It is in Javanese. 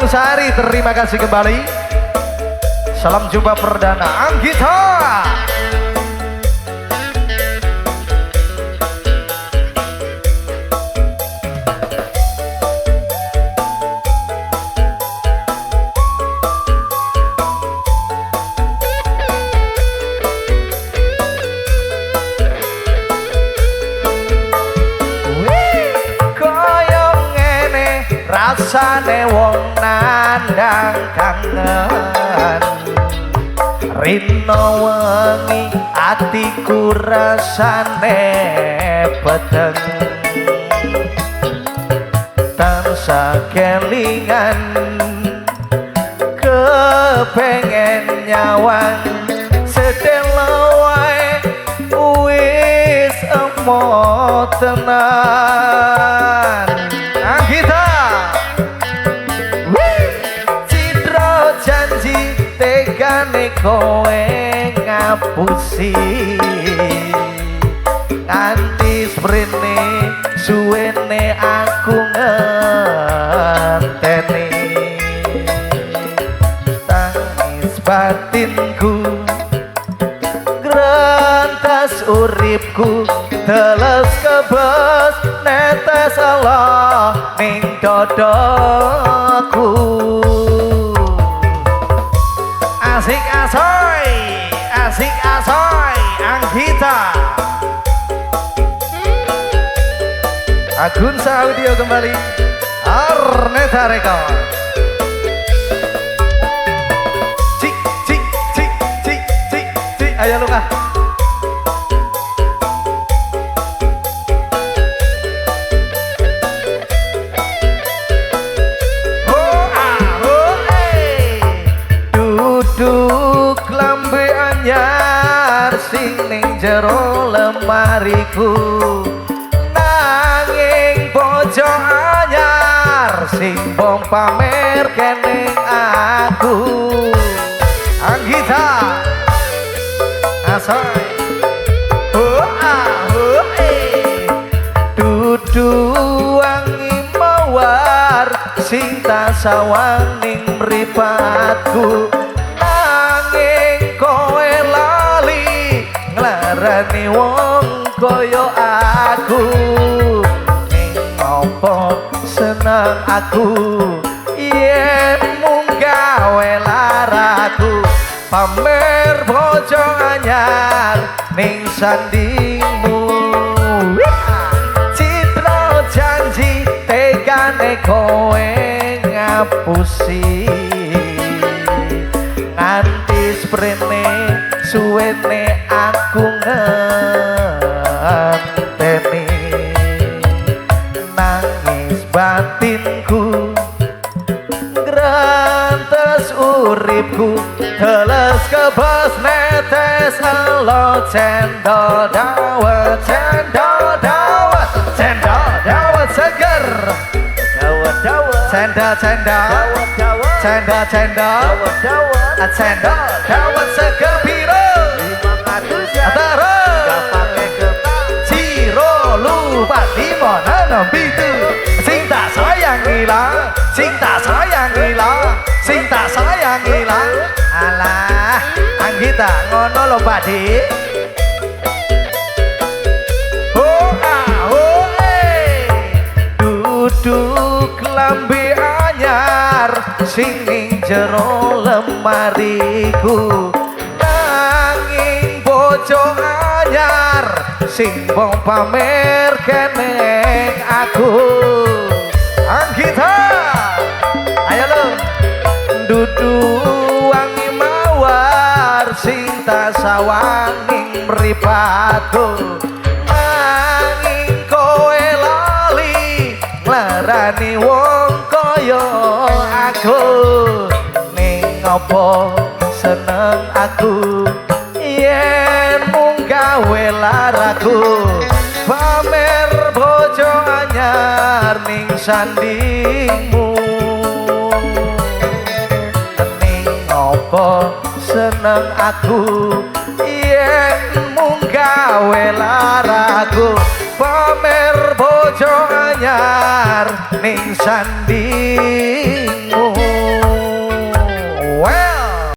Sari, terima kasih kembali. Salam jumpa perdana Anggita. Rasane wong nandang kangen, rino wengi atiku rasane peteng, tansah kelingan kepengen nyawang sedelo wae wis emo tenan. Anggita Citra janji tegane kowe ngapusi, nganti sprene suwene aku ngenteni, tangis batinku grentas uripku teles kebes netes Allah ning dodoku. Asik asoy, asik asoy Anggita. Agun Audio kembali, Arneta Record. Cik cik cik cik cik cik, ayo luka. Duduk lambe anyar sing ning jero lemariku, nanging bojo anyar sing bom pamer kening aku. Anggita asoy oh ah oh eh, dudu wangi mawar sing tak sawang ning mripatku, nanging kowe lali nglarani wong kaya aku. Ning opo seneng aku yen mung gawe laraku, pamer bojo anyar ning sandingmu. Citra janji tegane kowe ngapusi, nganti sprene suwene aku ngenteni, nangis batinku grantes uripku teles kebes netes elo cendol dawet, cendol dawet, cendol dawet seger, dawet dawet, cendol cendol dawet dawet, cendol cendol dawet dawet, cendol dawet seger piro 500 terus gak pake ketan ciro lupa lima enam pitu, sing tak sayang ilang, sing tak sayang ilang, sing tak sayang ilang. Alah Anggita ngono lho Pak Dik. Oh ah oh eh, duduk lambe anyar sing ning jero lemariku, nanging bojo anyar sing bong pamer keneng aku. Anggita ayo lo, dudu wangi mawar sing tak sawang ning mripatku, nanging kowe lali nglarani wong kaya aku. Ning opo seneng aku yen mung gawe laraku, pamer bojo anyar ning sandingmu. Ning opo seneng aku yen mung gawe laraku, pamer bojo anyar ning sandingmu.